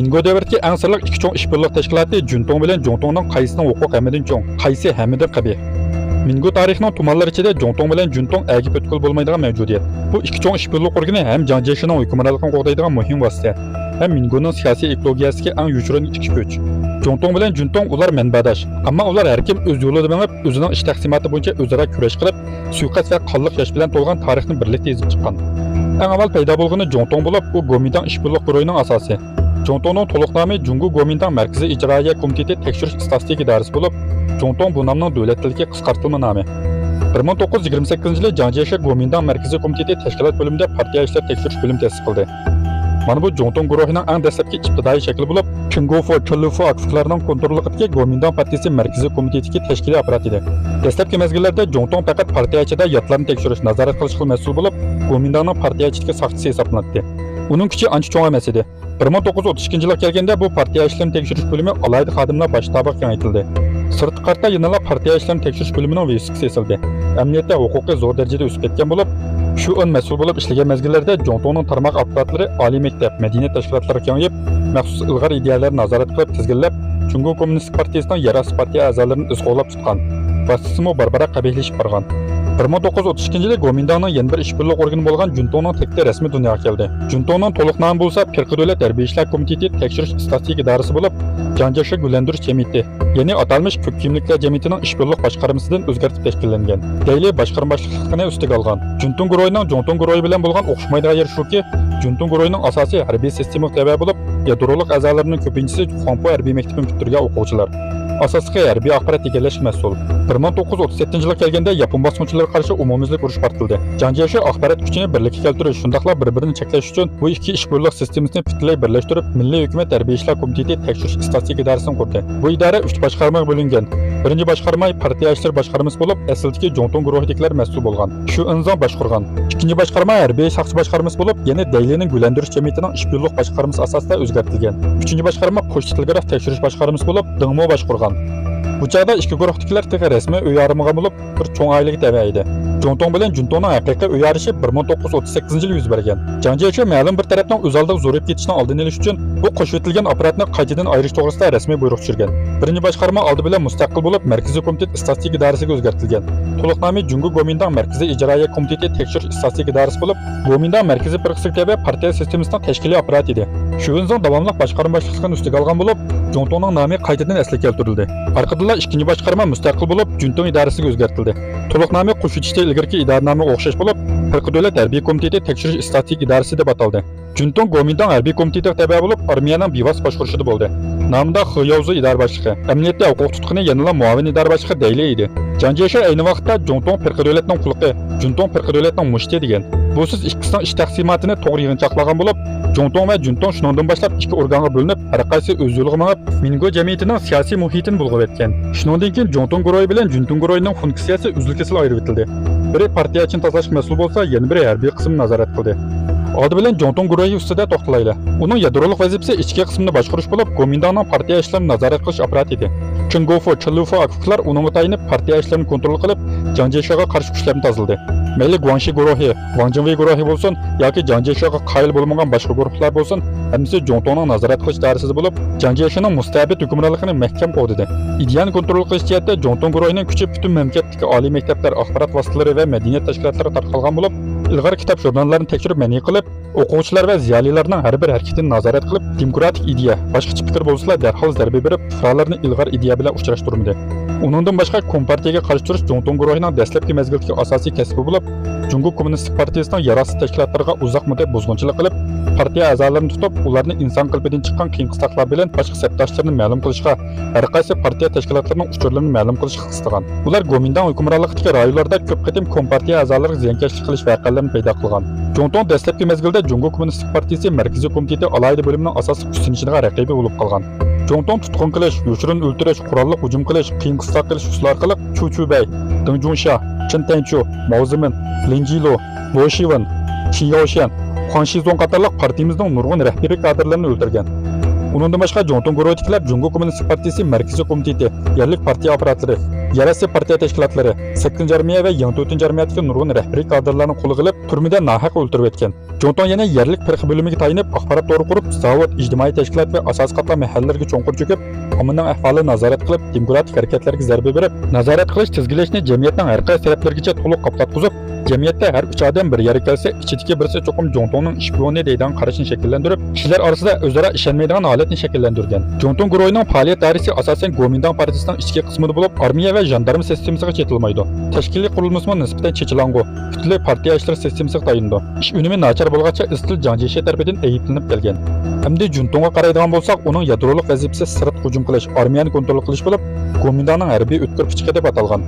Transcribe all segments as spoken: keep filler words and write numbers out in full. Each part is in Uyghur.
مىنگو دەۋرىدىكى ئەڭ سىرلىق ئىككى چوڭ ئىشبىرلىق تەشكىلاتى جۈنتوڭ بىلەن جۇڭتوڭنىڭ قايسىسىنىڭ ھوقۇقى ھەممىدىن چوڭ، قايسى ھەممىدىن قەبىھ؟ مىنگو تارىخىنىڭ تۇمانلىرى ئىچىدە جۇڭتوڭ بىلەن جۈنتوڭ ئەگە پۈتكىلى بولمايدىغان مەۋجۇدىيەت. بۇ ئىككى چوڭ ئىشبىرلىق ئورگىنى ھەم جياڭ جيېشىنىڭ ھۆكۈمرانلىقىنى قوغدايدىغان مۇھىم ۋاسىتە، ھەم مىنگونىڭ سىياسىي ئېكولوگىيەسىدىكى ئەڭ يوشۇرۇن ئىچكى كۈچ. جۇڭتوڭ بىلەن جۈنتوڭ ئۇلار مەنبەداش، ئەمما ئۇلار ھەركىم ئۆز يولىدا مېڭىپ، ئۆزىنىڭ ئىش تەقسىماتى بويىچە ئۆزئارا كۈرەش قىلىپ، سۇيىقەست ۋە قانلىق ياش بىلەن تولغان تارىخنى بىرلىكتە يېزىپ چىققان. ئەڭ ئاۋۋال پەيدا بولغىنى جۇڭتوڭ بولۇپ، ئۇ گومىنداڭ ئىشبىرلىق گۇرۇھىنىڭ ئاساسى. جۇڭتوڭنىڭ تولۇق نامى جۇڭگو گومىنداڭ مەركىزىي ئىجرائىيە كومىتېتى تەكشۈرۈش ئىستاتىستىكا ئىدارىسى بولۇپ، جۇڭتوڭ بۇ نامنىڭ دۆلەت تىلىدىكى قىسقارتىلما نامى. بىر مىڭ توققۇز يۈز يىگىرمە سەككىزىنچى يىلى جياڭ جيېشى گومىنداڭ مەركىزىي كومىتېتى تەشكىلات بۆلۈمىدە پارتىيە ئىشلىرى تەكشۈرۈش بۆلۈمى تەسىس قىلدى. مانا بۇ جۇڭتۇڭ گۇرۇھىنىڭ ئەڭ دەسلەپكى ئىپتىدائىي شەكلى بولۇپ، چېڭگوفو، چېللىفو ئاكىفلارنىڭ كونتروللۇقىدىكى گومىنداڭ پارتىيىسى مەركىزىي كومىتېتىدىكى تەشكىلىي ئاپپارات ئىدى. دەسلەپكى مەزگىللەردە جۇڭتۇڭ پەقەت پارتىيە ئىچىدە ياتلارنى تەكشۈرۈش، نازارەت قىلىشقىلا مەسئۇل بولۇپ، گومىنداڭنىڭ پارتىيە ئىچىدىكى ساقچىسى ھېسابلىناتتى. ئۇنىڭ كۈچى ئانچە چوڭ ئەمەس ئىدى. بىر مىڭ توققۇز يۈز ئوتتۇز ئىككىنچى يىلغا كەلگەندە بۇ پارتىيە ئىشلىرىنى تەكشۈرۈش بۆلۈمى ئالاھىدە خادىملار باش شتابىغا كېڭەيتىلدى. سىرتقا قارىتا يەنىلا پارتىيە ئىشلىرىنى تەكشۈرۈش بۆلۈمىنىڭ ۋېۋىسكىسى ئېسىلدى. ئەمەلىيەتتە ھوقۇقى زور دەرىجىدە ئۆسۈپ كەتكەن بولۇپ، شۇ ئون مەسئۇل بولۇپ ئىشلىگەن مەزگىللەردە جۇڭتوڭنىڭ تارماق ئاپپاراتلىرى ئالىي مەكتەپ، مەدەنىيەت تەشكىلاتلىرىغا كېڭىيىپ، مەخسۇس ئىلغار ئىدىيەلەرنى نازارەت قىلىپ تىزگىنلەپ، جۇڭگو كوممۇنىستىك پارتىيىسىنىڭ يەر ئاستى پارتىيە ئەزالىرىنى ئىز قوغلاپ تۇتقان. ۋاسىتىسىمۇ بارا-بارا قەبىھلىشىپ بارغان. بىر مىڭ توققۇز يۈز ئوتتۇز ئىككىنچى يىلى گومىنداڭنىڭ يەنە بىر ئىشبىرلىق ئورگىنى بولغان جۇنتوڭنىڭ تەكتى رەسمىي دۇنياغا كەلدى. جۇنتوڭنىڭ تولۇق نامى بولسا پىرقە دۆلەت ھەربىي ئىشلار كومىتېتى تەكشۈرۈش ئىستاتىستىكا ئىدارىسى بولۇپ، جياڭ جيېشى گۈللەندۈرۈش جەمئىيىتى، يەنى ئاتالمىش كۆپ كىيىملىكلەر جەمئىيىتىنىڭ ئىشبىرلىق باشقارمىسىدىن ئۆزگەرتىپ تەشكىللەنگەن. دەيلى باشقارما باشلىقلىقىنى ئۈستىگە ئالغان. جۇنتۇڭ گۇرۇھىنىڭ جۇڭتۇڭ گۇرۇھى بىلەن بولغان ئوخشىمايدىغان يېرى شۇكى، جۇنتۇڭ گۇرۇھىنىڭ ئاساسىي ھەربىي سىستېمىغا تەۋە بولۇپ، يادرولۇق ئەزالىرىنىڭ كۆپىنچىسى خۇاڭپۇ ھەربىي مەكتىپىنى پۈتتۈرگەن ئوقۇغۇچىلار. ئاساسلىقى ھەربىي ئاخبارات يېتەكلەشكە مەسئۇل. بىر مىڭ توققۇز يۈز ئوتتۇز يەتتىنچى يىلغا كەلگەندە ياپون باسقۇنچىلىرىغا قارشى ئومۇميۈزلۈك ئۇرۇش پارتلىدى. جياڭ جيېشى ئاخبارات كۈچىنى بىرلىككە كەلتۈرۈش، شۇنداقلا بىر-بىرىنى چەكلەش ئۈچۈن بۇ ئىككى ئىشبىرلىق سىستېمىسىنى پۈتۈنلەي بىرلەشتۈرۈپ، مىللىي ھۆكۈمەت ھەربىي ئىشلار كومىتېتى تەكشۈرۈش ئىستاتىستىكا ئىدارىسىنى قۇردى. بۇ ئىدارە ئۈچ باشقارمىغا بۆلۈنگەن. بىرىنچى باشقارما پارتىيە ئىشلىرى باشقارمىسى بولۇپ، ئەسلىدىكى جۇڭتۇڭ گۇرۇھىدىكىلەر مەسئۇل بولغان. شۈ ئېنزاڭ باشقۇرغان. ئىككىنچى باشقارما ھەربىي ساقچى باشقارمىسى بولۇپ، يەنى دەيلىنىڭ گۈللەندۈرۈش جەمئىيىتىنىڭ ئىشبىرلىق باشقارمىسى ئاساسىدا ئۆزگەرتىلگەن. ئۈچىنچى باشقارما پوچتا تېلېگراف تەكشۈرۈش باشقارمىسى بولۇپ، دېڭمو باشقۇرغان. بۇ چاغدا ئىككى گۇرۇھتىكىلەر تېخى رەسمىي ئۆي ھارمىغان بولۇپ، بىر چوڭ ئائىلىگە تەۋە ئىدى. جۇڭتۇڭ بىلەن جۇنتوڭنىڭ ھەقىقىي ئۆي ھارىشى بىر مىڭ توققۇز يۈز ئوتتۇز سەككىزىنچى يىلى يۈز بەرگەن. جياڭ جيېشى مەلۇم بىر تەرەپنىڭ ئۆز ئالدىغا زورىيىپ كېتىشىنىڭ ئالدىنى ئېلىش ئۈچۈن بۇ قوشۇۋېتىلگەن ئاپپاراتنى قايتىدىن ئايرىش توغرىسىدا رەسمىي بۇيرۇق چۈشۈرگەن. بىرىنچى باشقارما ئالدى بىلەن مۇستەقىل بولۇپ، مەركىزىي كومىتېت ئىستاتىستىكا ئىدارىسىگە ئۆزگەرتىلگەن. تولۇق نامى جۇڭگو گومىنداڭ مەركىزىي ئىجرائىيە كومىتېتى تەكشۈرۈش ئىستاتىستىكا ئىدارىسى بولۇپ، گومىنداڭ مەركىزىي پىرقىسىغا تەۋە پارتىيە سىستېمىسىنىڭ تەشكىلىي ئاپپاراتى ئىدى. شۈ ئېنزاڭ داۋاملىق باشقارما باشلىقلىقىنى ئۈستىگە ئالغان بولۇپ، جۇڭتۇڭنىڭ نامى قايتىدىن ئەسلىگە كەلتۈرۈلدى. ئارقىدىنلا ئىككىنچى باشقارما مۇستەقىل بولۇپ، جۇنتۇڭ ئىدارىسىگە ئۆزگەرتىلدى. تولۇق نامى قوشۇۋېتىشتە ئىلگىرىكى ئىدارىنامىغا ئوخشاش بولۇپ، پىرقە دۆلەت ھەربىي كومىتېتى تەكشۈرۈش ئىستاتىستىكا ئىدارىسى دەپ ئاتالدى. جۇنتۇڭ گومىنداڭ ھەربىي كومىتېتىغا تەۋە بولۇپ، ئارمىيەنىڭ بىۋاسىتە باشقۇرۇشىدا بولدى. نامىدا خې ياۋزۇ ئىدارە باشلىقى، ئەمەلىيەتتە ھوقۇق تۇتقىنى يەنىلا مۇئاۋىن ئىدارە باشلىقى دەيلى ئىدى. جياڭ جيېشى ئەينى ۋاقىتتا جۇڭتۇڭ پىرقە دۆلەتنىڭ قۇلىقى، جۇنتۇڭ پىرقە دۆلەتنىڭ مۇشتى دېگەن. بۇ سۆز ئىككىسىنىڭ ئىش تەقسىماتىنى توغرا يىغىنچاقلىغان بولۇپ، جۇڭتۇڭ ۋە جۇنتۇڭ شۇنىڭدىن باشلاپ ئىككى ئورگانغا بۆلۈنۈپ، ھەر قايسى ئۆز يولىغا مېڭىپ، مىنگو جەمئىيىتىنىڭ سىياسىي مۇھىتىنى بۇلغىۋەتكەن. شۇنىڭدىن كېيىن جۇڭتۇڭ گۇرۇھى بىلەن جۇنتۇڭ گۇرۇھىنىڭ فۇنكسىيەسى ئۈزۈل-كېسىل ئايرىۋېتىلدى. بىرى پارتىيە ئىچىنى تازىلاشقا مەسئۇل بولسا، يەنە بىرى ھەربىي قىسىمنى نازارەت قىلدى. ئالدى بىلەن جۇڭتۇڭ گۇرۇھى ئۈستىدە توختىلايلى. ئۇنىڭ يادرولۇق ۋەزىپىسى ئىچكى قىسىمنى باشقۇرۇش بولۇپ، گومىنداڭنىڭ پارتىيە ئىشلىرىنى نازارەت قىلىش ئاپپاراتى ئىدى. چېن گوفۇ، چېن لۇفۇ ئاكىپلار ئۇنىڭغا تايىنىپ، پارتىيە ئىشلىرىنى كونترول قىلىپ، جياڭ جيېشىغا قارشى كۈچلەرنى تازىلىدى. مەيلى گۇاڭشى گۇرۇھى، ۋاڭ جىڭۋېي گۇرۇھى بولسۇن ياكى جياڭ جيېشىغا قايىل بولمىغان باشقا گۇرۇھلار بولسۇن، ھەممىسى جۇڭتۇڭنىڭ نازارەت قىلىش دائىرىسىدە بولۇپ، جياڭ جيېشىنىڭ مۇستەبىت ھۆكۈمرانلىقىنى مەھكەم قوغدىدى. ئىدىيەنى كونترول قىلىش جەھەتتە جۇڭتۇڭ گۇرۇھىنىڭ كۈچى پۈتۈن مەملىكەتتىكى ئالىي مەكتەپلەر، ئاخبارات ۋاسىتىلىرى ۋە مەدەنىيەت تەشكىلاتلىرىغا تارقالغان بولۇپ، ئىلغار كىتاب ژۇرناللارنى تەكشۈرۈپ مەنئى قىلىپ، ئوقۇغۇچىلار ۋە زىيالىيلارنىڭ ھەر بىر ھەرىكىتىنى نازارەت قىلىپ، دېموكراتىك ئىدىيە، باشقىچە پىكىر بولسىلا دەرھال زەربە بېرىپ، پۇقرالارنى ئىلغار ئىدىيە بىلەن ئۇچراشتۇرمىدى. ئۇنىڭدىن باشقا، كومپارتىيەگە قارشى تۇرۇش جۇڭتۇڭ گۇرۇھىنىڭ دەسلەپكى مەزگىلدىكى ئاساسىي كەسپى بولۇپ، جۇڭگو كوممۇنىستىك پارتىيىسىنىڭ يەر ئاستى تەشكىلاتلىرىغا ئۇزاق مۇددەت بۇزغۇنچىلىق قىلىپ، پارتىيە ئەزالىرىنى تۇتۇپ، ئۇلارنى ئىنسان قېلىپىدىن چىققان قىيىن قىستاقلار بىلەن باشقا سەپداشلىرىنى مەلۇم قىلىشقا، ھەر قايسى پارتىيە تەشكىلاتلىرىنىڭ ئۇچۇرلىرىنى مەلۇم قىلىشقا قىستىغان. ئۇلار گومىنداڭ ھۆكۈمرانلىقىدىكى رايونلاردا كۆپ قېتىم كومپارتىيە ئەزالىرىغا زىيانكەشلىك قىلىش ۋەقەلىرىنى پەيدا قىلغان. جۇڭتۇڭ دەسلەپكى مەزگىلدە جۇڭگو كوممۇنىستىك پارتىيىسى مەركىزىي كومىتېتى ئالاھىدە بۆلۈمىنىڭ ئاساسلىق كۈچلىنىشىدىغان رەقىبى بولۇپ قالغان. جۇڭتۇڭ تۇتقۇن قىلىش، يوشۇرۇن ئۆلتۈرۈش، قوراللىق ھۇجۇم قىلىش، قىيىن قىستاق قىلىش ئۇسۇلى ئارقىلىق چۇ چۈبەي، دېڭ جۇڭشيا، چېن تەنچۇ، ماۋ زېمىن، لىن جىلۇ، لو شىۋېن، شىن ياۋشيەن، خۇاڭ شىزۇڭ قاتارلىق پارتىيىمىزنىڭ نۇرغۇن رەھبىرىي كادىرلىرىنى ئۆلتۈرگەن. ئۇنىڭدىن باشقا، جۇڭتۇڭ گۇرۇھىدىكىلەر جۇڭگو كوممۇنىستىك پارتىيىسى مەركىزىي كومىتېتى، يەرلىك پارتىيە ئاپپاراتلىرى، يەر ئاستى پارتىيە تەشكىلاتلىرى، سەككىزىنچى ئارمىيە ۋە يېڭى تۆتىنچى ئارمىيەدىكى نۇرغۇن رەھبىرىي كادىرلارنى قولغا ئېلىپ، تۈرمىدە ناھەق ئۆلتۈرۈۋەتكەن. جۇڭتۇڭ يەنە يەرلىك پىرخ بۆلۈمىگە تايىنىپ، ئاخبارات تورى قۇرۇپ، زاۋۇت، ئىجتىمائىي تەشكىلات ۋە ئاساسىي قاتلام مەھەللىلىرىگە چوڭقۇر چۆكۈپ، ئاممىنىڭ ئەھۋالىنى نازارەت قىلىپ، دېموكراتىك ھەرىكەتلەرگە زەربە بېرىپ، نازارەت قىلىش، تىزگىنلەشنى جەمئىيەتنىڭ ھەر قايسى تەرەپلىرىگىچە تولۇق قاپلاتقۇزۇپ، جەمئىيەتتە ھەر ئۈچ ئادەم بىر يەرگە كەلسە، ئىچىدىكى بىرسى چوقۇم جۇڭتۇڭنىڭ شپىيونى دەيدىغان قاراشنى شەكىللەندۈرۈپ، كىشىلەر ئارىسىدا ئۆزئارا ئىشەنمەيدىغان ھالەتنى شەكىللەندۈرگەن. جۇڭتۇڭ گۇرۇھىنىڭ پائالىيەت دائىرىسى ئاساسەن گومىنداڭ پارتىيىسىنىڭ ئىچكى قىسمىدا بولۇپ، ئارمىيە ۋە ژاندارم سىستېمىسىغا چېتىلمايدۇ. تەشكىلىي قۇرۇلمىسىمۇ نىسبەتەن چېچىلاڭغۇ، پۈتۈنلەي پارتىيە ئىشلىرى سىستېمىسىغا تايىنىدۇ. ئىش ئۈنۈمى ناچار بولغاچقا، ئىزچىل جاڭ جيېشى تەرىپىدىن ئەيىبلىنىپ كەلگەن. ئەمدى جۇنتۇڭغا قارايدىغان بولساق، ئۇنىڭ يادرولۇق ۋەزىپىسى سىرتقا ھۇجۇم قىلىش، ئارمىيەنى كونترول قىلىش بولۇپ، گومىنداڭنىڭ ھەربىي ئۆتكۈر پىچىقى دەپ ئاتالغان.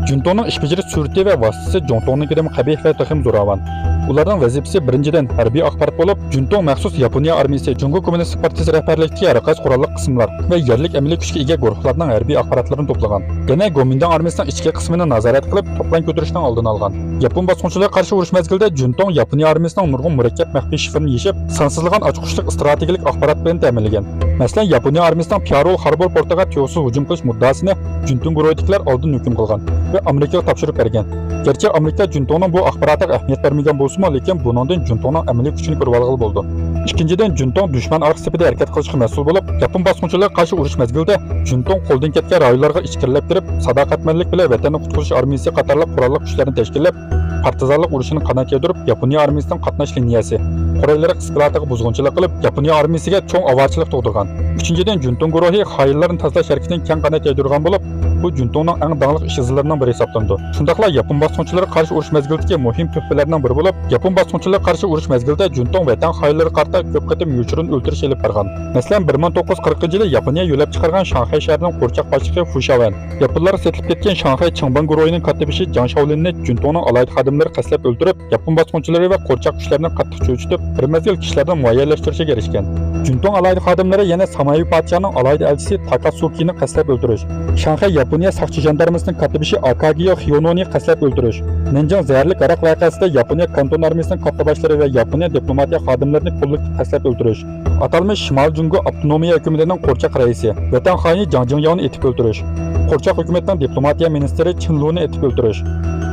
جۇنتۇڭنىڭ ئىش بېجىرىش سۈرئىتى ۋە ۋاسىتىسى جۇڭتۇڭنىڭكىدىنمۇ قەبىھ ۋە تېخىمۇ زوراۋان. ئۇلارنىڭ ۋەزىپىسى بىرىنچىدىن، ھەربىي ئاخبارات بولۇپ، جۇنتۇڭ مەخسۇس ياپونىيە ئارمىيىسى، جۇڭگو كوممۇنىستىك پارتىيىسى رەھبەرلىكىدىكى ھەر قايسى قوراللىق قىسىملار ۋە يەرلىك ئەمەلىي كۈچكە ئىگە گۇرۇھلارنىڭ ھەربىي ئاخباراتلىرىنى توپلىغان. يەنە گومىنداڭ ئارمىيىسىنىڭ ئىچكى قىسمىنى نازارەت قىلىپ، توپلام كۆتۈرۈشنىڭ ئالدىنى ئالغان. ياپون باسقۇنچىلىرىغا قارشى ئۇرۇش مەزگىلىدە جۇنتۇڭ ياپونىيە ئارمىيىسىنىڭ نۇرغۇن مۇرەككەپ مەخپىي شىفىرىنى يېشىپ، سانسىزلىغان ئاچقۇچلۇق ئىستراتېگىيەلىك ئاخبارات بىلەن تەمىنلىگەن. مەسىلەن، ياپونىيە ئارمىيىسىنىڭ پيارول خاربور پورتىغا تۇيۇقسىز ھۇجۇم قىلىش مۇددىئاسىنى جۇنتۇڭ گۇرۇھىدىكىلەر ئالدىن ھۆكۈم قىلغان ۋە ئامېرىكىغا تاپشۇرۇپ بەرگەن. گەرچە ئامېرىكا جۇنتۇڭنىڭ بۇ ئاخباراتىغا ئەھمىيەت بەرمىگەن بولسىمۇ، لېكىن بۇنىڭدىن جۇنتۇڭنىڭ ئەمەلىي كۈچىنى كۆرۈۋالغىلى بولىدۇ. ئىككىنچىدىن، جۇنتۇڭ دۈشمەن ئارقا سېپىدە ھەرىكەت قىلىشقا مەسئۇل بولۇپ، ياپون باسقۇنچىلىرىغا قارشى ئۇرۇش مەزگىلىدە جۇنتۇڭ قولدىن كەتكەن رايونلارغا ئىچكىرىلەپ كىرىپ، ساداقەتمەنلىك بىلەن ۋەتەننى قۇتقۇزۇش ئارمىيىسى قاتارلىق قوراللىق كۈچلەرنى تەشكىللەپ، پارتىزانلىق ئۇرۇشىنى قانات يايدۇرۇپ، ياپونىيە ئارمىيىسىنىڭ قاتناش لىنىيەسى، قوراللىرى ئىسكىلاتىغا بۇزغۇنچىلىق قىلىپ، ياپونىيە ئارمىيىسىگە چوڭ ئاۋارىچىلىق تۇغدۇرغان. ئۈچىنچىدىن، جۇنتۇڭ گۇرۇھى خائىنلارنى تازىلاش ھەرىكىتىنى كەڭ قانات يايدۇرغان بولۇپ، بۇ جۇنتۇڭنىڭ ئەڭ داڭلىق ئىش ئىزلىرىنىڭ بىرى ھېسابلىنىدۇ. شۇنداقلا ياپون باسقۇنچىلىرىغا قارشى ئۇرۇش مەزگىلىدىكى مۇھىم تۆھپىلەرنىڭ بىرى بولۇپ، ياپون باسقۇنچىلىرىغا قارشى ئۇرۇش مەزگىلىدە جۇنتۇڭ ۋەتەن خائىنلىرىغا قارىتا كۆپ قېتىم يوشۇرۇن ئۆلتۈرۈش ئېلىپ بارغان. مەسىلەن، بىر مىڭ توققۇز يۈز قىرىقىنچى يىلى ياپونىيە يۆلەپ چىقارغان شاڭخەي شەھىرىنىڭ قورچاق باشلىقى فۇ شياۋەن، ياپونلارغا سېتىلىپ كەتكەن شاڭخەي چىڭباڭ گۇرۇھىنىڭ كاتتىبېشى جاڭ شاۋلىننى جۇنتۇڭنىڭ ئالاھىدە خادىملىرى قەستلەپ ئۆلتۈرۈپ، ياپون باسقۇنچىلىرى ۋە قورچاق كۈچلىرىنى قاتتىق چۆچۈتۈپ، بىر مەزگىل كىشىلەرنى مۇئەييەنلەشتۈرۈشىگە ئېرىشكەن. جۇنتۇڭ ئالاھىدە خادىملىرى يەنە سامايۋى پادىشاھنىڭ ئالاھىدە ئەلچىسى تاكاتسۇكىنى قەستلەپ ئۆلتۈرۈش، شاڭخەي ياپونىيە ساقچى ژاندارمىسىنىڭ كاتتىبېشى ئاكاگىيو خىيونونى قەستلەپ ئۆلتۈرۈش، نەنجىڭ زەھەرلىك ھاراق ۋەقەسىدە ياپونىيە كانتون ئارمىيىسىنىڭ كاتتىباشلىرى ۋە ياپونىيە دىپلوماتىيە خادىملىرىنى كوللېكتىپ قەستلەپ ئۆلتۈرۈش، ئاتالمىش شىمالىي جۇڭگو ئاپتونومىيە ھۆكۈمىتىنىڭ قورچاق رەئىسى، ۋەتەن خائىنى جاڭ جىڭياۋنى ئېتىپ ئۆلتۈرۈش، قورچاق ھۆكۈمەتنىڭ دىپلوماتىيە مىنىستىرى چېن لۇنى ئېتىپ ئۆلتۈرۈش،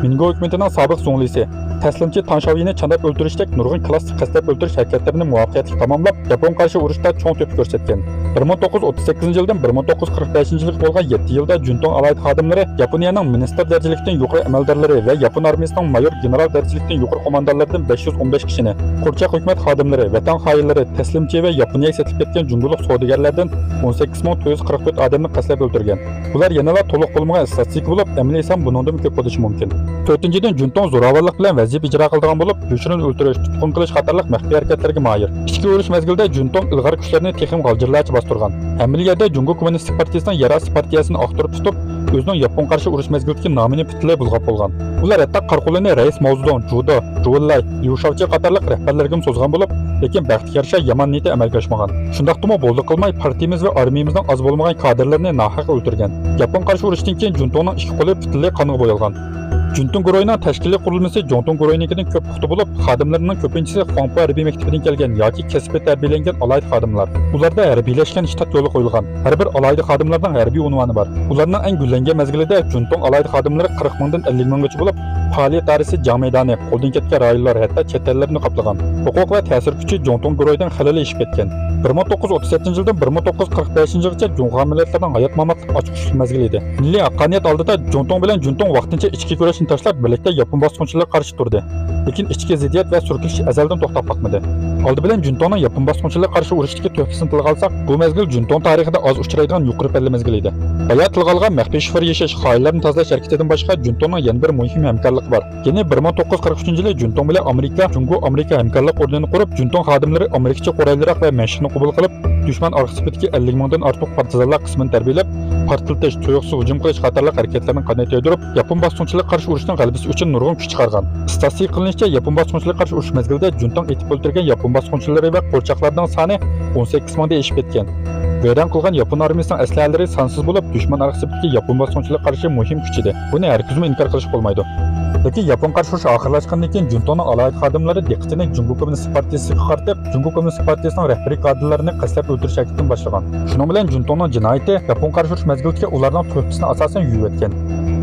مىنگو ھۆكۈمىتىنىڭ سابىق زۇڭلىسى، تەسلىمچى تاڭ شاۋيىنى چانداپ ئۆلتۈرۈشتەك نۇرغۇن كلاسسىك قەستلەپ ئۆلتۈرۈش ھەرىكەتلىرىنى مۇۋەپپەقىيەتلىك تاماملاپ، ياپون قارشى ئۇرۇشتا چوڭ تۆھپە كۆرسەتكەن. بىر مىڭ توققۇز يۈز ئوتتۇز سەككىزىنچى يىلدىن بىر مىڭ توققۇز يۈز قىرىق بەشىنچى يىلغا بولغان يەتتە يىلدا جۇنتۇڭ ئالاھىدە خادىملىرى ياپونىيەنىڭ مىنىستىر دەرىجىلىكتىن يۇقىرى ئەمەلدارلىرى ۋە ياپون ئارمىيىسىنىڭ مايور گېنېرال دەرىجىلىكتىن يۇقىرى قوماندانلىرىدىن بەش يۈز ئون بەش كىشىنى، قورچاق ھۆكۈمەت خادىملىرى، ۋەتەن خائىنلىرى، تەسلىمچى ۋە ياپونىيەگە سېتىلىپ كەتكەن جۇڭگولۇق سودىگەرلەردىن ئون سەككىز مىڭ تۆت يۈز قىرىق تۆت ئادەمنى قەستلەپ ئۆلتۈرگەن. بۇلار يەنىلا تولۇق بولمىغان ئىستاتىستىكا بولۇپ، ئەمەلىي سان بۇنىڭدىنمۇ كۆپ بولۇشى مۇمكىن. تۆتىنچىدىن، جۇنتۇڭ زوراۋانلىق بىلەن ۋەزىپە ئىجرا قىلىدىغان بولۇپ، يوشۇرۇن ئۆلتۈرۈش، تۇتقۇن قىلىش قاتارلىق مەخپىي ھەرىكەتلەرگە ماھىر. ئىچكى ئۇرۇش مەزگىلىدە جۇنتۇڭ ئىلغار كۈچلىرىنى تېخىمۇ غالجىرلارچە باستۇرغان. ھەممىلا يەردە جۇڭگو كوممۇنىستىك پارتىيىسىنىڭ يەر ئاستى پارتىيەسىنى ئاختۇرۇپ تۇتۇپ، ئۆزىنىڭ ياپون قارشى ئۇرۇش مەزگىلىدىكى نامىنى پۈتۈنلەي بۇلغاپ بولغان. ئۇلار ھەتتا قارا قولىنى رەئىس ماۋزېدۇڭ، جۇ دې، جۇ ئېنلاي، ليۇ شاۋچى قاتارلىق رەھبەرلەرگىمۇ سوزغان بولۇپ، لېكىن بەختكە يارىشا يامان نىيىتى ئەمەلگە ئاشمىغان. شۇنداقتىمۇ بولدى قىلماي پارتىيىمىز ۋە ئارمىيىمىزنىڭ ئاز بولمىغان كادىرلىرىنى ناھەق ئۆلتۈرگەن. ياپون قارشى ئۇرۇشتىن كېيىن جۇنتۇڭنىڭ ئىككى قولى پۈتۈنلەي قانغا بويالغان. جۇنتۇڭ گۇرۇھىنىڭ تەشكىلىي قۇرۇلمىسى جۇنتۇڭ گۇرۇھىنىڭكىدىن كۆپ پۇختا بولۇپ، خادىملىرىنىڭ كۆپىنچىسى خۇاڭپۇ ھەربىي مەكتىپىدىن كەلگەن ياكى كەسپىي تەربىيەلەنگەن ئالاھىدە خادىملار. ئۇلاردا ھەربىيلەشكەن شتات يولغا قويۇلغان. ھەر بىر ئالاھىدە خادىملارنىڭ ھەربىي ئۇنۋانى بار. ئۇلارنىڭ ئەڭ گۈللەنگەن مەزگىلىدە جۇنتۇڭ ئالاھىدە خادىملىرى قىرىق مىڭدىن ئەللىك مىڭغىچە بولۇپ، پائالىيەت دائىرىسى جەڭ مەيدانى، قولدىن كەتكەن رايونلار، ھەتتا چەت ئەللەرنى قاپلىغان. ھوقۇق ۋە تەسىر كۈچى جۇڭتۇڭ گۇرۇھىدىن خېلىلا ئېشىپ كەتكەن. بىر مىڭ توققۇز يۈز ئوتتۇز يەتتىنچى يىلدىن بىر مىڭ توققۇز يۈز قىرىق بەشىنچى يىلغىچە جۇڭخۇا مىللەتلىرىنىڭ ھايات-ماماتلىق ئاچقۇچلۇق مەزگىلى ئىدى. مىللىي ھەققانىيەت ئالدىدا جۇڭتۇڭ بىلەن جۇنتۇڭ ۋاقتىنچە ئىچكى كۈرەشنى تاشلاپ، بىرلىكتە ياپون باسقۇنچىلىقىغا قارشى تۇردى. لېكىن ئىچكى زىددىيەت ۋە سۈركىلىش ئەزەلدىن توختاپ باقمىدى. ئالدى بىلەن جۇنتۇڭنىڭ ياپون باسقۇنچىلىقىغا قارشى ئۇرۇشتىكى تۆھپىسىنى تىلغا ئالساق، بۇ مەزگىل جۇنتۇڭ تارىخىدا ئاز ئۇچرايدىغان يۇقىرى پەللە مەزگىلى ئىدى. بايا تىلغا ئالغان مەخپىي شىفىر يېشىش، خائىنلارنى تازىلاش ھەرىكىتىدىن باشقا جۇنتۇڭنىڭ يەنە بىر مۇھىم ھەمكارلىقى بار. يەنى بىر مىڭ توققۇز يۈز قىرىق ئۈچىنچى يىلى جۇنتۇڭ بىلەن ئامېرىكا جۇڭگو-ئامېرىكا ھەمكارلىق ئورنىنى قۇرۇپ، جۇنتۇڭ خادىملىرى ئامېرىكىچە قورايلىراق ۋە مەشىقنى قوبۇل قىلىپ، دۈشمەن ئارقا سېپىدىكى ئەللىك مىڭدىن ئارتۇق پارتىزانلار قىسمىنى تەربىيەلەپ، پارتلىتىش، تۇيۇقسىز ھۇجۇم قىلىش قاتارلىق ھەرىكەتلەرنى قانات يايدۇرۇپ، ياپون باسقۇنچىلىقىغا قارشى ئۇرۇشنىڭ غەلىبىسى ئۈچۈن نۇرغۇن كۈچ چىقارغان. ئىستاتىستىكا قىلىنىشىچە، ياپون باسقۇنچىلىقىغا قارشى ئۇرۇش مەزگىلىدە جۇنتۇڭ ئېتىپ ئۆلتۈرگەن ياپون باسقۇنچىلىرى ۋە قورچاقلارنىڭ سانى ئون سەككىز مىڭدىن ئېشىپ كەتكەن. ۋەيران قىلغان ياپون ئارمىيىسىنىڭ ئەسلىھەلىرى سانسىز بولۇپ، دۈشمەن ئارقا سېپىدىكى ياپون باسقۇنچىلىقىغا قارشى مۇھىم كۈچ ئىدى. بۇنى ھەرگىزمۇ ئىنكار قىلىشقا بولمايدۇ. لېكىن ياپون قارشى ئۇرۇشى ئاخىرلاشقاندىن كېيىن، جۇنتۇڭنىڭ ئالاھىدە خادىملىرى دىققىتىنى جۇڭگو كوممۇنىست پارتىيىسىغا قارىتىپ، جۇڭگو كوممۇنىست پارتىيىسىنىڭ رەھبىرىي كادىرلىرىنى قەستلەپ ئۆلتۈرۈش ھەرىكىتىنى باشلىغان. شۇنىڭ بىلەن جۇنتۇڭنىڭ جىنايىتى ياپون قارشى ئۇرۇش مەزگىلىدىكى ئۇلارنىڭ تۆھپىسىنى ئاساسەن يۇيۇۋەتكەن.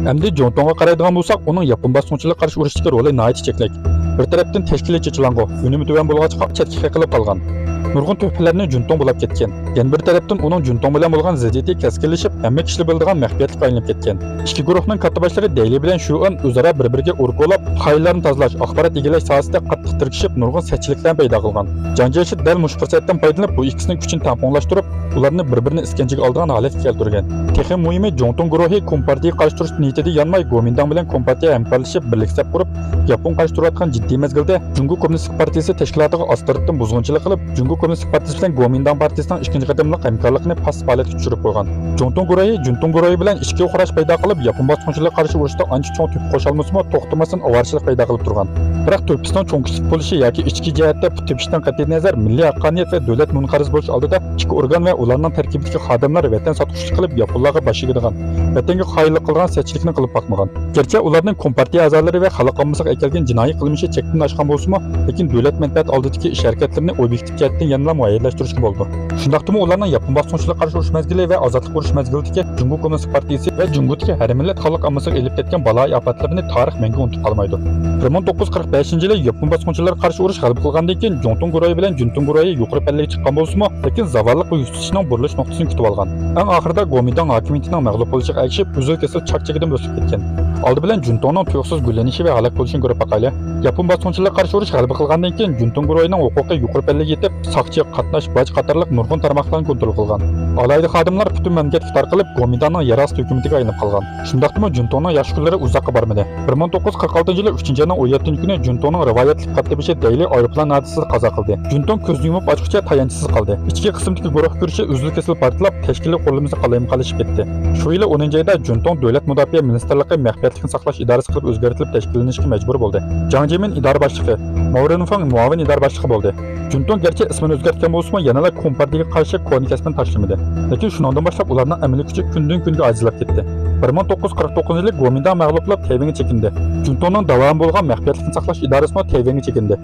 ئەمدى جۇنتۇڭغا قارايدىغان بولساق، ئۇنىڭ ياپون باسقۇنچىلىقىغا قارشى ئۇرۇشتىكى رولى ناھايىتى چەكلىك. بىر تەرەپتىن تەشكىلىي چېچىلاڭغۇ، ئۈنۈمى تۆۋەن بولغاچقا چەتكە قېقىلىپ قالغان. نۇرغۇن تۆھپىلەرنى جۈنتۇڭ بۇلاپ كەتكەن. يەنە بىر تەرەپتىن ئۇنىڭ جۈنتۇڭ بىلەن بولغان زىددىيىتى كەسكىنلىشىپ، ھەممە كىشىلا بىلىدىغان مەخپىيەتلىك ئايلىنىپ كەتكەن. ئىككى گۇرۇھنىڭ كاتتا باشلىرى دەيلى بىلەن شۇئېن ئۆزئارا بىر-بىرىگە ئۇر كولاپ، خائىنلارنى تازىلاش، ئاخبارات ئىگىلەش ساھەسىدە قاتتىق تىركىشىپ، نۇرغۇن سەتچىلىكلەرنى پەيدا قىلغان. جاڭ جيېشى دەل مۇشۇ پۇرسەتتىن پايدىلىنىپ، بۇ ئىككىسىنىڭ كۈچىنى تەڭپۇڭلاشتۇرۇپ، ئۇلارنى بىر-بىرىنى ئىسكەنجىگە ئالىدىغان ھالەتكە كەلتۈرگەن. تېخى مۇھىمى، جۇڭتۇڭ گۇرۇھى كومپارتىيىگە قارشى تۇرۇش نىيىتىدە يانماي، گومىنداڭ بىلەن كومپارتىيە ھەمكارلىشىپ، بىرلىكتە سەپ قۇرۇپ، ياپونغا قارشى تۇرۇۋاتقان جىددىي مەزگىلدە جۇڭگو كوممۇنىستىك پارتىيىسى تەشكىلاتىغا ئاستىرتتىن بۇزغۇنچىلىق قىلىپ، جۇڭگو كوممۇنىستىك پارتىيىسى بىلەن گومىنداڭ پارتىيىسىنىڭ ئىككىنچى قېتىملىق ھەمكارلىقىنى پاس-پالەتكە چۈشۈرۈپ قويغان. جۇڭتۇڭ گۇرۇھى جۈنتۇڭ گۇرۇھى بىلەن ئىچكى ئوخراش پەيدا قىلىپ، ياپون باسقۇنچىلىرىغا قارشى ئۇرۇشتا ئانچە چوڭ تۆھپە قوشالمىسىمۇ، توختىماستىن ئاۋارىچىلىك پەيدا قىلىپ تۇرغان. بىراق، تۆھپىسىنىڭ چوڭ-كىچىك بولۇشى ياكى ئىچكى جەھەتتە پۇت تېپىشتىن قەتئىينەزەر، مىللىي ھەققانىيەت ۋە دۆلەت مۇنقەرز بولۇش ئالدىدا ئىككى ئورگان ۋە ئۇلارنىڭ تەركىبىدىكى خادىملار ۋەتەن ساتقۇچىلىق قىلىپ، ياپونلارغا باش ئېگىدىغان، ۋەتەنگە خائىنلىق قىلىدىغان سەتچىلىكنى قىلىپ باقمىغان. گەرچە ئۇلارنىڭ كومپارتىيە ئەزالىرى ۋە خەلق ئاممىسىغا ئەكەلگەن جىنايى قىلمىشى چەكتىن ئاشقان بولسىمۇ، لېكىن دۆلەت مەنپەئەتى ئالدىدىكى ئىش ھەرىكەتلىرىنى ئوبيېكتىپ جەھەتتىن يەنىلا مۇئەييەنلەشتۈرۈشكە بولىدۇ. شۇنداقتىمۇ ئۇلارنىڭ ياپون باسقۇنچىلىقىغا قارشى ئۇرۇش مەزگىلى ۋە ئازادلىق ئۇرۇش مەزگىلىدىكى جۇڭگو كوممۇنىستىك پارتىيىسى ۋە جۇڭگودىكى ھەر مىللەت خەلق ئاممىسىغا ئېلىپ كەتكەن بالايىئاپەتلىرىنى تارىخ مەڭگۈ ئۇنتۇپ قالمايدۇ. بىر مىڭ توققۇز يۈز قىرىق بەشىنچى يىلى ياپون باسقۇنچىلىرىغا قارشى ئۇرۇش غەلىبە قىلغاندىن كېيىن، جۇڭتۇڭ گۇرۇھى بىلەن جۈنتۇڭ گۇرۇھى يۇقىرى پەللىگە چىققان بولسىمۇ، لېكىن زاۋاللىق ۋە يۈزتۇتۇشنىڭ بۇرۇلۇش نۇقتىسىنى كۈتۈۋالغان. ئەڭ ئاخىرىدا گومىنداڭ ھاكىمىيىتىنىڭ مەغلۇپ بولۇشىغا ئەگىشىپ، ئۈزۈل-كېسىل چاك-چىگىدىن بۆسۈپ كەتكەن. ئالدى بىلەن جۈنتۇڭنىڭ تۇيۇقسىز گۈللىنىشى ۋە ھالاك بولۇشىنى كۆرۈپ باقايلى. ياپون باسقۇنچىلىرىغا قارشى ئۇرۇش غەلىبە قىلغاندىن كېيىن، جۈنتۇڭ گۇرۇھىنىڭ ھوقۇقى يۇقىرى پەللىگە يېتىپ، ساقچى، قاتناش، باج قاتارلىق نۇرغۇن تارماقلارنى كونترول قىلغان. ئالاھىدە خادىملار پۈتۈن مەملىكەتكە تارقىلىپ، گومىنداڭنىڭ يەر ئاستى ھۆكۈمىتىگە ئايلىنىپ قالغان. شۇنداقتىمۇ جۈنتۇڭنىڭ ياخشى كۈنلىرى ئۇزاققا بارمىدى. بىر مىڭ توققۇز يۈز قىرىق ئالتىنچى يىلى ئۈچىنچى ئاينىڭ ئون يەتتىنچى كۈنى جۈنتۇڭنىڭ رىۋايەتلىك كاتتىبېشى دەيلى ئايروپىلان ھادىسىسىدە قازا قىلدى. جۈنتۇڭ كۆزىنى يۇمۇپ ئاچقۇچە تايانچسىز قالدى. ئىچكى قىسىمدىكى گۇرۇھ كۈرىشى ئۈزۈل-كېسىل پارتلاپ، تەشكىلىي قۇرۇلمىسى قالايمىقانلىشىپ كەتتى. شۇ يىلى ئونىنچى ئايدا جۈنتۇڭ دۆلەت مۇداپىئە مىنىستىرلىقى مەخپىيەتلىكنى ساقلاش ئىدارىسى قىلىپ ئۆزگەرتىلىپ تەشكىللىنىشكە مەجبۇر بولدى. جاڭ جيمىن ئىدارە باشلىقى، ماۋ رېنفېڭ مۇئاۋىن ئىدارە باشلىقى بولدى. جۈنتۇڭ گەرچە ئىسمىنى ئۆزگەرتكەن بولسىمۇ، يەنىلا كومپارتىيىگە قارشى كونا كەسپىنى تاشلىمىدى. لېكىن شۇنىڭدىن باشلاپ ئۇلارنىڭ ئەمەلىي كۈچى كۈندىن-كۈنگە ئاجىزلاپ كەتتى. بىر مىڭ توققۇز يۈز قىرىق توققۇزىنچى يىلى گومىنداڭ مەغلۇپ بولۇپ، تەيۋەنگە چېكىندى. جۈنتۇڭنىڭ داۋامى بولغان مەخپىيەتلىكنى ساقلاش ئىدارىسىمۇ تەيۋەنگە چېكىندى.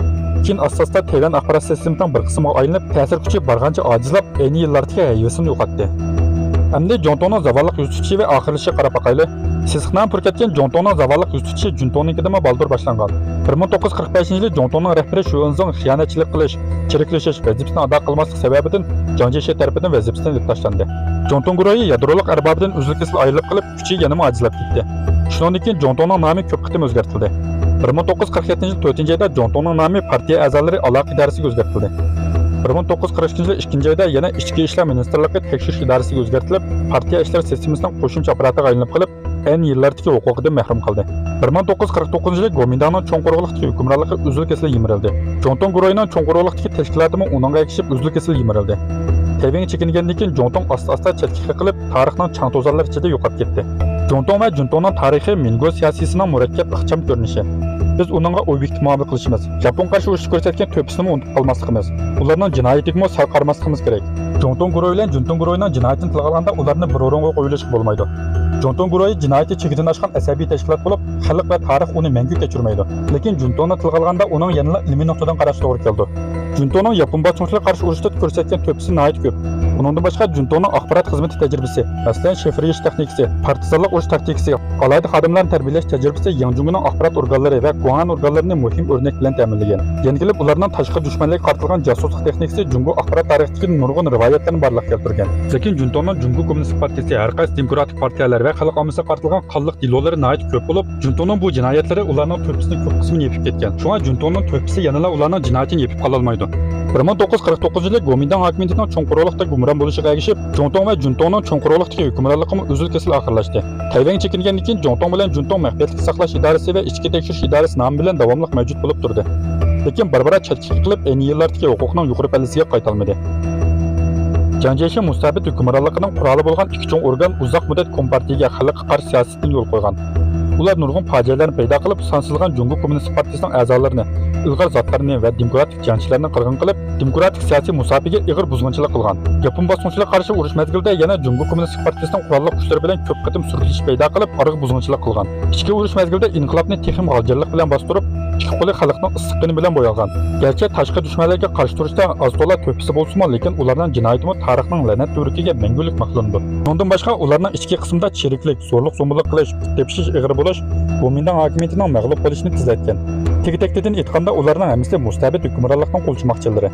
كېيىن ئاستا-ئاستا تەيۋەن ئاخبارات سىستېمىسىنىڭ بىر قىسمىغا ئايلىنىپ، تەسىر كۈچى بارغانچە ئاجىزلاپ، ئەينى يىللاردىكى ھەيۋىسىنى يوقاتتى. ئەمدى جۇڭتۇڭنىڭ زاۋاللىق يۈز تۇتۇشى ۋە ئاخىرلىشىشىغا قاراپ باقايلى. سېسىق نامى پۈركەتكەن جۇڭتۇڭنىڭ زاۋاللىق يۈز تۇتۇشى جۈنتۇڭنىڭكىدىنمۇ بالدۇر باشلانغان. بىر مىڭ توققۇز يۈز قىرىق بەشىنچى يىلى جۇڭتۇڭنىڭ رەھبىرى شۇئېنزېڭ خىيانەتچىلىك قىلىش، چىرىكلىشىش ۋەزىپىسىنى ئادا قىلماسلىق سەۋەبىدىن جاڭ جيېشى تەرىپىدىن ۋەزىپىسىدىن ئېلىپ تاشلاندى. جۇڭتۇڭ گۇرۇھى يادرولۇق ئەربابىدىن ئۈزۈل-كېسىل ئايرىلىپ قېلىپ، كۈچى يەنىمۇ ئاجىزلاپ كەتتى. شۇنىڭدىن كېيىن جۇڭتۇڭنىڭ نامى كۆپ قېتىم ئۆزگەرتىلدى. بىر مىڭ توققۇز يۈز قىرىق يەتتىنچى يىل تۆتىنچى ئايدا جۇڭتۇڭنىڭ نامى پارتىيە ئەزالىرى ئالاقە ئىدارىسىگە ئۆزگەرتىلدى. بىر مىڭ توققۇز يۈز قىرىق ئىككىنچى يىل ئىككىنچى ئايدا يەنە ئىچكى ئىشلار مىنىستىرلىقى تەكشۈرۈش ئىدارىسىگە ئۆزگەرتىلىپ، پارتىيە ئىشلىرى سىستېمىسىنىڭ قوشۇمچە ئاپپاراتىغا ئايلىنىپ قېلىپ، ئەينى يىللاردىكى ھوقۇقىدىن مەھرۇم قالدى. بىر مىڭ توققۇز يۈز قىرىق توققۇزىنچى يىلى گومىنداڭنىڭ چوڭ قۇرۇقلۇقتىكى ھۆكۈمرانلىقى ئۈزۈل-كېسىل يىمىرىلدى. جۇڭتۇڭ گۇرۇھىنىڭ چوڭ قۇرۇقلۇقتىكى تەشكىلاتىمۇ ئۇنىڭغا ئەگىشىپ ئۈزۈل-كېسىل يىمىرىلدى. تەيۋەنگە چېكىنگەندىن كېيىن جۇڭتۇڭ ئاستا-ئاستا چەتكە قېقىلىپ، تارىخنىڭ چاڭ-توزانلىرى ئىچىدە يوقاپ كەتتى. جۇڭتۇڭ ۋە جۇنتۇڭنىڭ تارىخى مىنگو سىياسىيسىنىڭ مۇرەككەپ ئىخچام كۆرۈنۈشى. بىز ئۇنىڭغا ئوبيېكتىپ مۇئامىلە قىلىشىمىز، ياپونغا قارشى ئۇرۇشتا كۆرسەتكەن تۆھپىسىنىمۇ ئۇنتۇپ قالماسلىقىمىز، ئۇلارنىڭ جىنايىتىگىمۇ سەل قارىماسلىقىمىز كېرەك. جۇڭتۇڭ گۇرۇھى بىلەن جۇنتۇڭ گۇرۇھىنىڭ جىنايىتىنى تىلغا ئالغاندا، ئۇلارنى بىر ئورۇنغا قويۇۋېلىشقا بولمايدۇ. جۇڭتۇڭ گۇرۇھى جىنايىتى چېكىدىن ئاشقان ئەسەبىي تەشكىلات بولۇپ، خەلق ۋە تارىخ ئۇنى مەڭگۈ كەچۈرمەيدۇ. لېكىن جۇنتۇڭنى تىلغا ئالغاندا، ئۇنىڭ يەنىلا ئىلمىي نۇقتىدىن قاراشقا توغرا كېلىدۇ. جۇنتۇڭنىڭ ياپون باسقۇنچىلىرىغا قارشى ئۇرۇشتا كۆرسەتكەن تۆھپىسى ناھايىتى كۆپ. ئۇنىڭدىن باشقا، جۇنتۇڭنىڭ ئاخبارات خىزمىتى تەجرىبىسى، مەسىلەن، شىفىر يېيىش تېخنىكىسى، پارتىزانلىق ئۇرۇش تاكتىكىسى، ئالاھىدە خادىملارنى تەربىيەلەش تەجرىبىسى ياڭ جۇڭگونىڭ ئاخبارات ئورگانلىرى ۋە گۇاڭئەن ئورگانلىرىنى مۇھىم ئۆرنەك بىلەن تەمىنلىگەن. يەنە كېلىپ ئۇلارنىڭ تاشقى دۈشمەنلىككە قارىتىلغان جاسۇسلۇق تېخنىكىسى جۇڭگو ئاخبارات تارىخىدىكى نۇرغۇن رىۋايەتلەرنى بارلىققا كەلتۈرگەن. لېكىن جۇنتۇڭنىڭ جۇڭگو كوممۇنىستىك پارتىيىسى، ھەر قايسى دېموكراتىك پارتىيەلەر ۋە خەلق ئاممىسىغا قارىتىلغان قانلىق دېلولىرى ناھايىتى كۆپ بولۇپ، جۇنتۇڭنىڭ بۇ جىنايەتلىرى ئۇلارنىڭ تۆھپىسىنىڭ كۆپ قىسمىنى يېپىپ كەتكەن. شۇڭا جۇنتۇڭنىڭ تۆھپىسى يەنىلا ئۇلارنىڭ جىنايىتىنى يېپىپ قالالمايدۇ. بىر مىڭ توققۇز يۈز قىرىق توققۇزىنچى يىلى گومىنداڭ ھاكىمىيىتىنىڭ چوڭ قۇرۇقلۇقتا گۇمران بولۇشىغا ئەگىشىپ، جۇڭتۇڭ ۋە جۇنتۇڭنىڭ چوڭ قۇرۇقلۇقتىكى ھۆكۈمرانلىقىمۇ ئۈزۈل-كېسىل ئاخىرلاشتى. تەيۋەنگە چېكىنگەندىن كېيىن، جۇڭتۇڭ بىلەن جۇنتۇڭ مەخپىيەتلىك ساقلاش ئىدارىسى ۋە ئىچكى تەكشۈرۈش ئىدارىسى نامى بىلەن داۋاملىق مەۋجۇت بولۇپ تۇردى. لېكىن بارا-بارا چەتكە قېقىلىپ، ئەينى يىللاردىكى ھوقۇقنىڭ يۇقىرى پەللىسىگە قايتالمىدى. جاڭ جيېشى مۇستەبىت ھۆكۈمرانلىقىنىڭ قورالى بولغان ئىككى چوڭ ئورگان ئۇزاق مۇددەت كومپارتىيىگە خەلققە قارشى سىياسىتىنى يولغا قويغان. ئۇلار نۇرغۇن پاجىئەلەرنى پەيدا قىلىپ، سانسىزلىغان جۇڭگو كوممۇنىستىك پارتىيىسىنىڭ ئەزالىرىنى، ئىلغار زاتلىرىنى ۋە دېموكراتىك جەڭچىلەرنى قىرغىن قىلىپ، دېموكراتىك سىياسىي مۇساپىگە ئېغىر بۇزغۇنچىلىق قىلغان. ياپون باسقۇنچىلىرىغا قارشى ئۇرۇش مەزگىلىدە يەنە جۇڭگو كوممۇنىستىك پارتىيىسىنىڭ قوراللىق كۈچلىرى بىلەن كۆپ قېتىم سۈركىلىشىش پەيدا قىلىپ، ئارىغا بۇزغۇنچىلىق قىلغان. ئىچكى ئۇرۇش مەزگىلىدە ئىنقىلابنى تېخىمۇ غالجىرلىق بىلەن باستۇرۇپ، ئىككى قولى خەلقنىڭ ئىسسىق قېنى بىلەن بويالغان. گەرچە تاشقى دۈشمەنلەرگە قارشى تۇرۇشتا ئاز-تولا تۆھپىسى بولسىمۇ، لېكىن ئۇلارنىڭ جىنايىتىمۇ تارىخنىڭ لەنەت تۈۋرۈكىگە مەڭگۈلۈك مىخلىنىدۇ. بۇنىڭدىن باشقا، ئۇلارنىڭ ئىچكى قىسمىدا چىرىكلىك، زورلۇق-زومىلىق قىلىش، پۇت تېپىشىش ئېغىر بولۇش گومىنداڭ ھاكىمىيىتىنىڭ مەغلۇپ بولۇشىنى تېزلەتكەن. تېگى-تەكتىدىن ئېيتقاندا، ئۇلارنىڭ ھەممىسى مۇستەبىت ھۆكۈمرانلىقنىڭ قولچىماقچىلىرى.